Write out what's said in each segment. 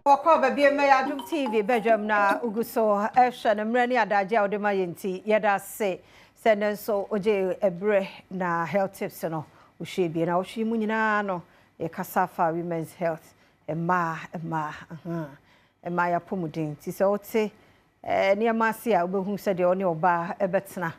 Wɔkɔ baabi mma yɛ Adom TV badwam na wogu so hwɛ no mmerɛ ne adagye a wode ma yɛn nti yɛda ase sɛ nnɛ nso wogye ɛberɛ na health tips no wohwɛ bi na wohwɛ mu nyinaa no yɛkasa fa women's health mmaa mmaa mmaa yɛapɔmuden nti sɛ wote nneɛma ase a wobɛhu sɛdeɛ ɔne ɔbaa ɛbɛtena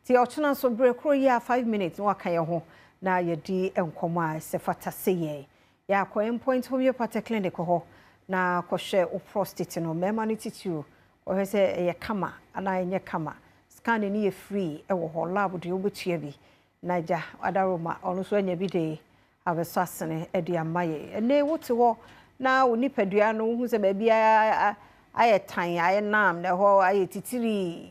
nti ɔkyena nso berɛ koro yi a 5 minutes na waka yɛn ho na yɛdi nkɔmmɔ a ɛsɛ fata sɛ yɛn yɛakɔ Endpoint Homeopathic Clinic hɔ na kɔhwɛ wo prostate no mmarima no titiriw kɔhwɛ sɛ ɛyɛ kama anaa ɛnyɛ kama. Scan no yɛ free ɛwɔ hɔ, lab deɛ wobɛtua bi na agya adaroma ɔno nso anya bi de abɛsɔ asene de ama yɛ. Ɛnɛ wote hɔ na wo nipadua no wohu sɛ baabi ayɛ tan, ayɛ nam na ɛhɔ ayɛ titiri,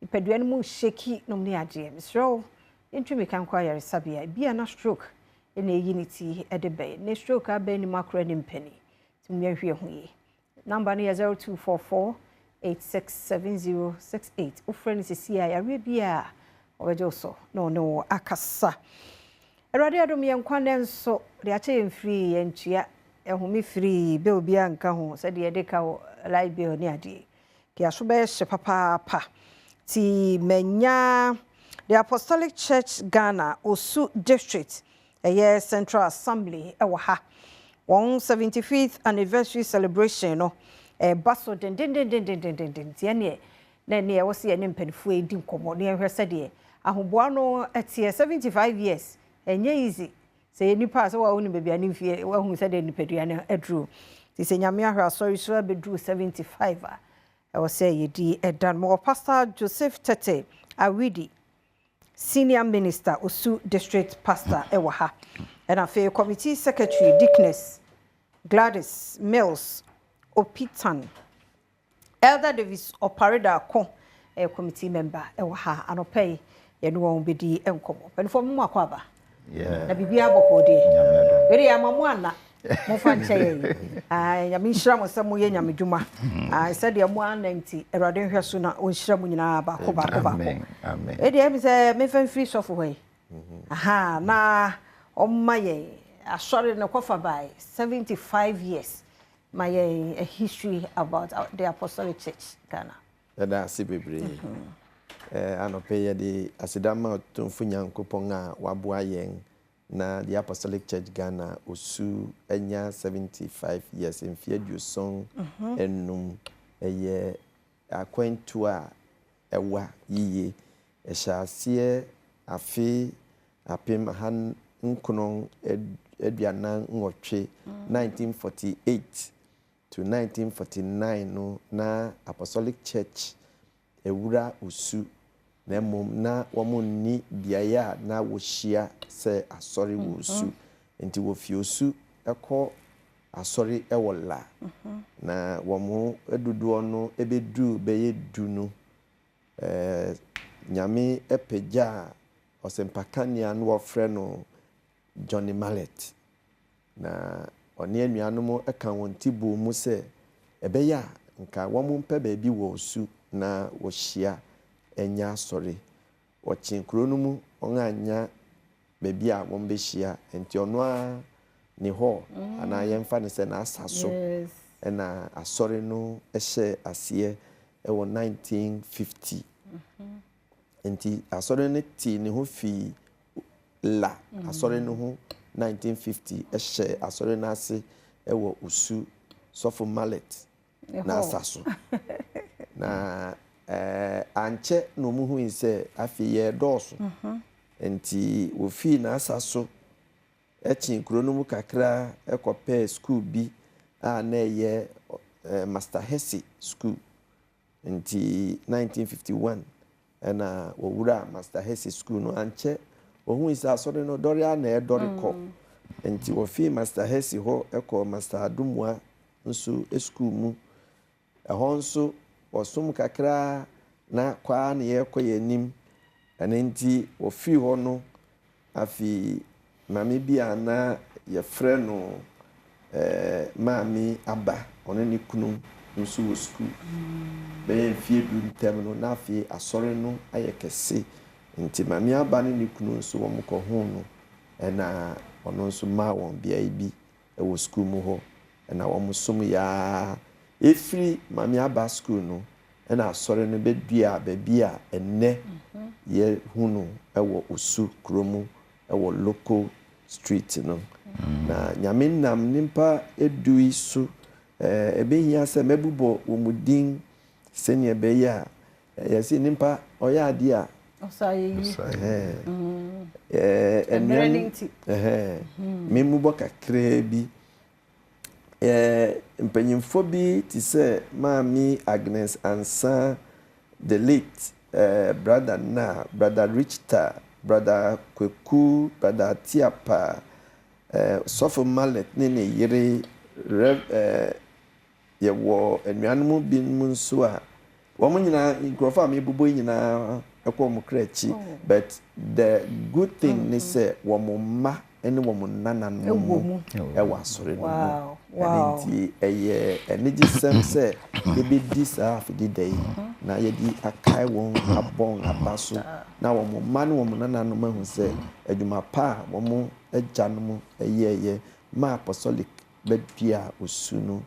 nipadua no mu hyeki nom ne adeɛ, mesrɛ wo ntumi ka nkɔ ayaresabea. Bi a na stroke ɛna ɛyi ne ti ɛde bɛn ne stroke abɛn ne mu akora ne mpani nti mu yɛnhwɛ ho yie. Number no yɛ 0244 867068. Wofrɛ no sisi a yareɛ bi a ɔbɛgye wo so na ɔne wo akasa. Awurade adom yɛn nkwa nɛ nso de akyɛ yɛn firi yɛntua ɛhome firi bill bi anka ho sɛdeɛ yɛde ka wɔ light bill ne adeɛ kiaso bɛyɛ hye papaapa. Ti manya the Apostolic Church Ghana, Osu District, ɛyɛ Central Assembly ɛwɔ ha. Wɔn 75th anniversary celebration no ɛba so dendendendendendenden nti ɛneɛ na ɛneɛ ɛwɔ sɛ yɛne mpanimfoɔ yi di nkɔmmɔ na yɛhwɛ sɛdeɛ ahoboa no ɛteɛ. 75 years ɛnyɛ easy sɛ yɛ nipa a sɛ wɔn baabi a ne mfie wɔahu sɛdeɛ nipadua no aduru nti sɛ Nyame ahwɛ asɔre so abɛduru 75 a ɛwɔ sɛ yɛdi ɛda no. Mewɔ Pastor Joseph Tete Awidi, senior minister, Osu District pastor ɛwɔ ha, ɛna afei committee secretary, Deaconess Gladys Mills Opitan, Elder Davis Ɔparedako ɛyɛ committee member ɛwɔ ha. Anɔpɛ yi yɛne wɔn bɛdi nkɔmmɔ. Mpanimfoɔ, mo mu akɔ aba na biribiara bɔkɔɔ deɛ wede yɛ ama mo ana momfa nkyɛ yɛn. Nyame nhyira mo sɛ moyɛ Nyame dwuma sɛdeɛ mo ana nti Awurade nhwɛ so na ɔnhyira mo nyinaa baako baako baako. Ɛdeɛ ɛmi sɛ memfa mfiri sɔfo hɔ yi aha na ɔmma yɛn asɔre no kɔfa by 75 years ma yɛn a history about the Apostolic Church Ghana. Yɛda ase bebree. Anɔpɛ yɛde aseda ma Ɔtomfo Nyankopɔn a waboa yɛn na the Apostolic Church Ghana, Osu anya 75 years, mfeɛ 75. Ɛyɛ akwantuo a ɛwa yie. Ɛhyɛ aseɛ afe 1948, 1948 to 1949 no na Apostolic Church ewura Osu, na mmom na wɔn nni beaeɛ a na wɔhyia sɛ asɔre wɔ Osu. Nti wɔfi Osu kɔ asɔre wɔ La na wɔn dodoɔ no bɛduru bɛyɛ 10 no, Nyame pagya ɔsɛmpakanea no wɔfrɛ no Johnny Mallet na ɔne anuanom ka wɔn ti bɔ mu sɛ ɛbɛyɛ a nka wɔn mpɛ baabi wɔ Osu na wɔhyia anya asɔre. Wɔkye kuro no mu, wɔn anya baabi a wɔn bɛhyia, nti ɔno ara ne hɔ anaa yɛmfa no sɛ n'asa so ɛna asɔre no hyɛ aseɛ ɛwɔ 1950. Nti asɔre no tee ne ho fii La asɔre no ho 1950, ɛhyɛ asɔre no ase ɛwɔ Osu, Sɔfo Mallet n'asa so. Na ankyɛ na ɔmo hui sɛ afei yɛredɔɔso, nti wofii n'asa so ɛkyi kuro no mu kakra ɛkɔpɛɛ school bi a na ɛyɛ Master Hesse School. Nti 1951 ɛna wɔwura Master Hesse School no. Ankyɛ wɔhui sɛ asɔre no dɔre a na ɛdɔre kɔ, nti wɔfii Master Hesse hɔ ɛkɔ Master Adomoa nso school mu. Ɛhɔ nso wɔsom kakra na kwaa na yɛrekɔ yɛn anim. Ɛno nti wɔfii hɔ no, afei maame bi a na yɛfrɛ no Maame Aba, ɔne ne kunu nso wɔ sukuu bɛyɛ mfeɛ 10 ntam no na afei asɔre no ayɛ kɛse, nti Maame Aba ne ne kunu nso wɔn kɔ ho no, ɛna ɔno nso maa wɔn beaeɛ bi wɔ sukuu mu hɔ. Na wɔsom yɛ ara. Ɛfiri Maame Aba School no na asɔre no bɛduaa baabi a ɛnnɛ yɛhu no wɔ Osu kuro mu wɔ Loko Street no. Na Nyame nam nnipa du yi so, ɛbɛhia sɛ mɛbobɔ wɔn din sɛdeɛ ɛbɛyɛ a Yɛse nipa ɔyɛ adeɛ a. Ɔsɔ ayɛyi. Mmerɛ no nti. Me mmobɔ kakraa bi. Mpanyinfoɔ bi te sɛ Maame Agnes Ansah, the late Brother Nah, Brother Richter, Brother Kweku, Brother Atiapa, Sɔfo Mallet ne ne yere Rev. Yɛwɔ anuanom binom nso a, wɔn nyinaa, nkurɔfoɔ a merebobɔ yi nyinaa kɔ wɔn kra akyi, but the good thing ne sɛ wɔn mma ne wɔn nananom mu wɔ asɔre no mu. Ɛno nti ɛyɛ anigyesɛm sɛ yɛbɛdi saa afedida yi na yɛde akae wɔn, abɔ wɔn aba so, na wɔn mma ne wɔn nananom ahu sɛ adwuma pa a wɔn agyanom yɛeɛ ma Apostolic bɛdua osu no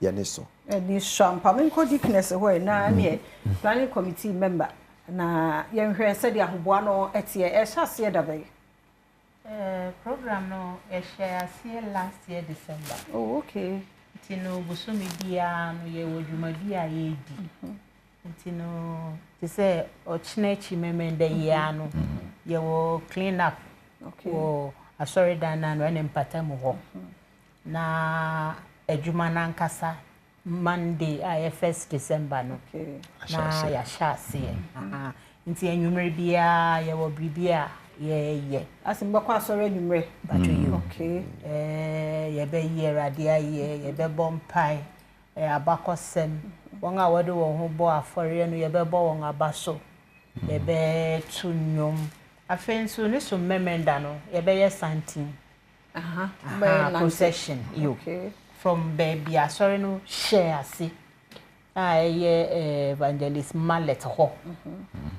yɛ ne so. Ɛni sɔ ampa. Menkɔ Deaconess hɔ ɛ na neɛ planning committee member na yɛnhwɛ sɛdeɛ ahoboa no teɛ. Ɛhyɛ aseɛ da bɛn? Eh, program no yɛhyɛ aseɛ last year December. Oh, okay. Nti no bosome biara no yɛwɔ dwumadi a yɛredi. Mm-hmm. Nti no te sɛ ɔkyena akyi Memenda yi ara no yɛwɔ clean up wɔ asɔredan no ano ɛne mpatamu hɔ. Na adwuma no ankasa Monday a ɛyɛ first December no na yɛahyɛ aseɛ. Nti anwummerɛ biara yɛwɔ biribi a yɛyɛ. Ase mobɛkɔ asɔre anwummerɛ? Mpakyɛ yi o. Yɛbɛyi Awurade ayɛ, yɛbɛbɔ mpae. Ɛyɛ abakɔsɛm. Wɔn a wɔde wɔn ho bɔɔ afɔreɛ no, yɛbɛbɔ wɔn aba so. Yɛbɛto nnwom. Afei nso, ne so Memeneda no, yɛbɛyɛ santen. Aha, procession, yo. From baabi a asɔre no hyɛɛ ase a ɛyɛ Evangelist Mallet hɔ,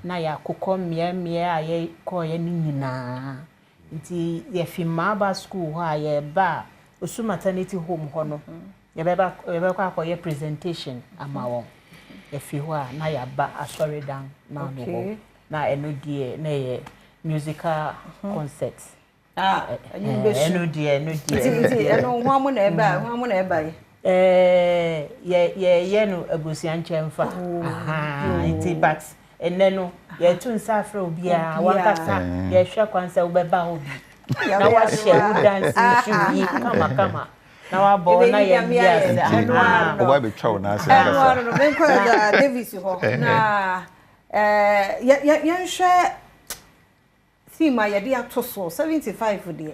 na yɛakokɔ mmeammea a yɛkɔeɛ no nyinaa. Nti yɛfi Mmaaba School hɔ a yɛreba a, Osu Maternity Home hɔ no, Yɛbɛba yɛbɛkɔ akɔyɛ presentation ama wɔn. Yɛfi hɔ a na yɛaba asɔredan no ano hɔ. Na ɛno deɛ na ɛyɛ musical concert. Ah, ɛno bɛsu. Ɛno deɛ ɛno deɛ. Nti nti ɛno ho amo na ɛba ho amo na ɛba yi. Ɛɛ yɛ yɛyɛ no abusua nkyɛnfa. Nti but ɛnɛ no yɛto nsa afrɛ obiara wankasa yɛhwɛ kwan sɛ wobɛba hɔ bi na wahyɛ wo dancing shoe yi kamakama. Na wabɔ na yɛ wi ase. Nti woba bɛtwa wo nan ase ankasa. Ɛno ano no menkɔ Elder Davis hɔ na yɛnhwɛ theme a yɛde ato so 75 deɛ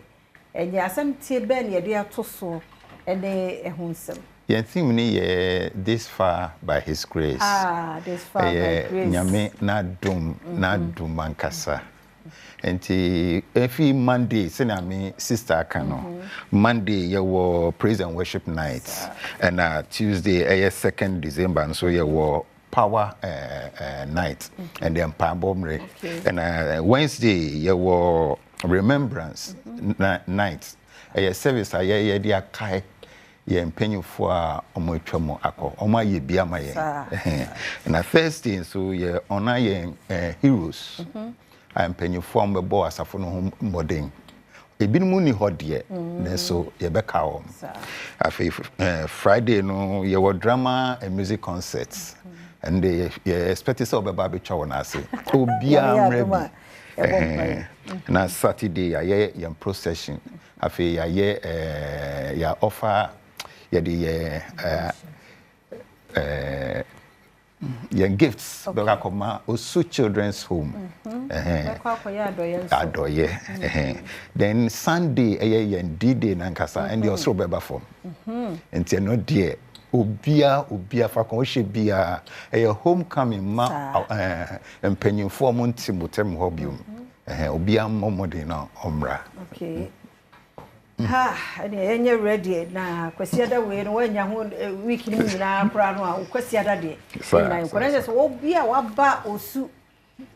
ɛnyɛ asɛm tie bɛn na yɛde ato so ɛne ɛho nsɛm. Yɛn theme no yɛ This Far by His Grace. Ah, this far by grace. Ɛyɛ Nyame n'adom, n'adom ankasa. Nti efi Monday sɛnea me sister aka no, Monday yɛwɔ praise and worship night, ɛna Tuesday ɛyɛ second December nso yɛwɔ power eh, eh, night, and then mpaebɔ mmerɛ. Ɛna Wednesday yɛwɔ remembrance night, ɛyɛ service a yɛyɛ de akae yɛn mpanyinfoɔ a wɔatwa mu akɔ, wɔayɛ bi ama yɛn. Na Thursday nso yɛ ɔna yɛn eh, heroes, mhm. a mpanyinfoɔ a wɔbɛbɔ asafo no ho mmɔden. Ebinom nni hɔ deɛ, mm. nanso yɛbɛka wɔn. Afei eh, Friday no yɛwɔ drama and music concert. Mm-hmm. Ɛno de yɛ expect sɛ wɔbɛba abɛtwa wɔn ase. Obiara mmerɛ bi. Na Saturday yɛayɛ yɛn procession. Afei yɛayɛ ɛɛ yɛ offer yɛde yɛ ɛɛ ɛɛ yɛn gifts bɛkɔ akɔma Osu Children's Home. Mhm. Bɛkɔ akɔyɛ adɔyɛ nso. Adɔyɛ. Mm. Then Sunday ɛyɛ yɛn D-Day nankasa ɛnde mm-hmm. ɔsoro bɛba fam. Mm-hmm. Nti ɛno deɛ obia obia fa kɔn wohyɛ biara ɛyɛ homecoming ma ɛɛ mpanyinfoɔ a wɔn nte mo tɛm hɔ biom. Mm-hmm. Ɛhɛn obiara mmɔ mmɔden na ɔmmra. Okay. Ha, ɛnna yɛnyɛ ready na Kwasiada wei no woanya ho eh, week no mu nyinaa koraa no a wo Kwasiada deɛ. Nyinaa nkɔ na kyerɛ sɛ obi a waba osu.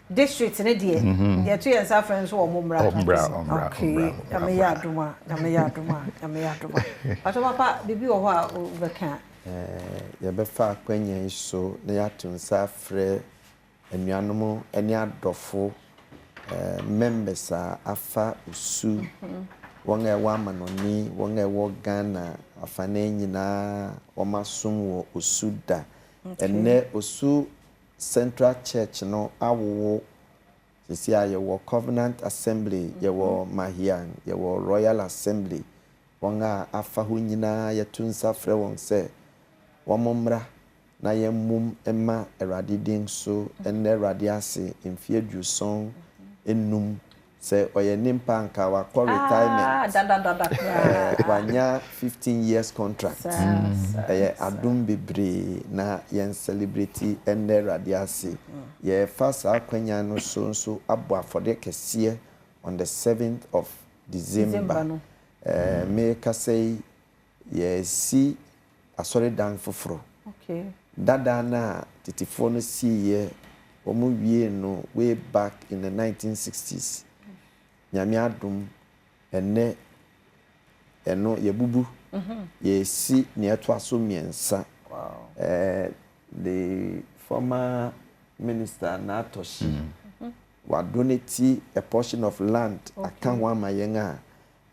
District ne deɛ mhm. yɛto yɛn nsa frɛ nso wɔn mmra. Ɔmmra ɔmmra ɔmmra. Nyame yɛ adom a Nyame yɛ adom a Nyame yɛ adom a. Pato papa biribi wɔ hɔ a wobɛka. Yɛbɛfa akwanya yi so na yɛato nsa afrɛ anuanom ne adɔfo members a afa osu, wɔn a ɛwɔ amanɔne, wɔn a ɛwɔ Ghana afanan nyinaa wɔasom wɔ osu da. Ɛnnɛ osu Central Church no awowo. Seesei a yɛwɔ Covenant Assembly, yɛwɔ Mahiang, yɛwɔ Royal Assembly. Wɔn a afa hɔ nyinaa yɛto nsa frɛ wɔn sɛ wɔmmra na yɛmmom mma Awurade din so nna Awurade ase mfeɛ aduoson nnum. Sɛ ɔyɛ nimpa a nka wakɔ retirement. Ah, dadadada koraa. Eh, wanya 15 years contract. Ɛyɛ adom bebree na yɛn celebrate nna Awurade ase. Yɛrefa saa akwanya no so nso abɔ afɔdeɛ kɛseɛ on the 7th of December. Eh, merekasa yi, yɛresi asɔredan foforɔ. Dada no a tetefoɔ no siiɛ, wɔn wiee no way back in the 1960s. Nyame adom, ɛnnɛ ɛno yɛabubu. Yɛresi nea ɛtoa so mmiɛnsa. The former minister Naa Toshi, wadonate a portion of land aka ho ama yɛn a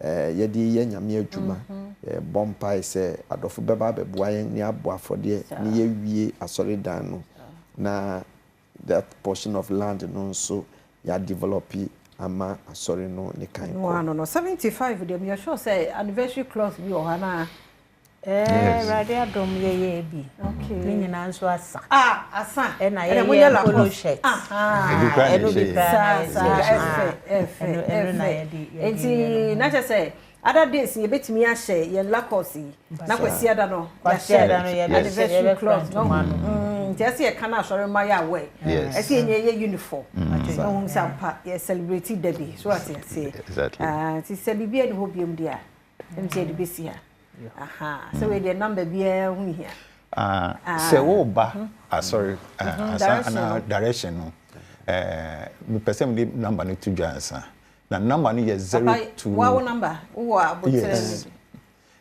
yɛde reyɛ Nyame adwuma. Yɛbɔ mpae sɛ adɔfo bɛba abɛboa yɛn na yɛabɔ afɔdeɛ na yɛawie asɔredan no na that portion of land no nso yɛadevelɔpe ama asɔre no ne kan kɔ. No ano no 75 deɛ meyɛ sure sɛ anniversary cloth bi wɔ hɔ anaa? Ɛɛ Awurade adom yɛyɛɛ bi. Ne nyinaa nso asa. Ah asa. Ɛna yɛyɛ polo shirt. Ɛno bi koraa na yɛhyɛ. Ɛfɛ ɛfɛ ɛfɛ. Nti na kyerɛ sɛ other days yɛbɛtumi ahyɛ yɛn Lacoste yi na Kwasiada no yɛahyɛ anniversary cloth no. Nti ɛsɛ yɛka no asɔre mma yɛ aware. Ɛsɛ yɛnyɛ yɛ uniform. Na wɔn sɛ ampa yɛ celebrate da bi so ate aseɛ. Nti sɛ biribi ani hɔ biom deɛ a ɛmu sɛ yɛde bɛsi ha. Aha, sɛ wei deɛ number biara ho hia. Ah, sɛ woba mhm. asɔre eh, mhm, asa ana direction no eh, mepɛ sɛ mede number no to dwa ansa na number no yɛ 02 Wa wo number wowɔ abotire yes.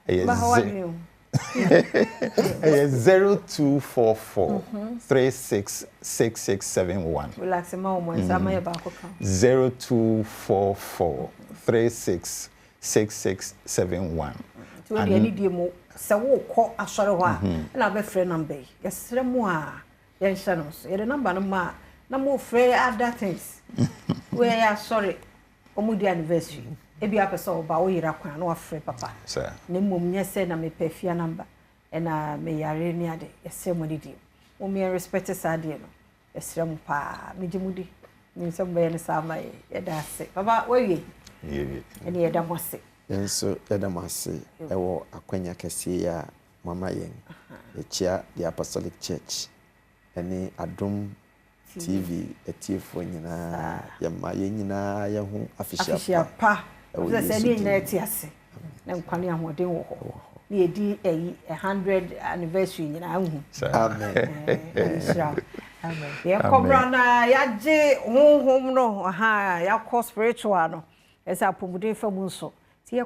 ɛyɛ ɛyɛ 0244 366671 relax ma wɔn nsa ama yɛ baako ka 0244 36 6671. Nti wo deɛ ne deɛ mu sɛ wokɔ asɔre hɔ a ɛna wobɛfrɛ number yi. Yɛsrɛ mo a yɛnhyɛ no nso. Yɛde number no ma a na mofrɛ other things. Wei ɛyɛ asɔre wɔn di anniversary. Ebi apɛ sɛ ɔba woyera kwan na wafrɛ papa. Na mmom nyɛ sɛ na mepɛ afia number ɛna meyare ne ade. Yɛsrɛ mo ne deɛ mu. Mom yɛn respect saa adeɛ no. Yɛsrɛ mo paa, megye mo di. Nim sɛ mobɛyɛ no saa ama yɛn. Yɛda ase. Papa, woawie? Yɛwie. Ɛne yɛda mo ase. Yɛn nso yɛda mo ase wɔ akwanya kɛseɛ yi a moama yɛn. Yɛkyia The Apostolic Church ne Adom TV atiefoɔ nyinaa. Yɛma yɛn nyinaa yɛn ho afehyia pa wɔ Yesu din mu. Na nkwa ne ahoɔden wɔ hɔ. Na yɛdi ɛyi 100 anniversary nyinaa nhu. Amen. Nhyira. Yɛkɔ bra na yɛagye honhom no, aha, yɛakɔ spiritual no. Ɛsɛ apɔmuden fa mu nso. Ti yɛ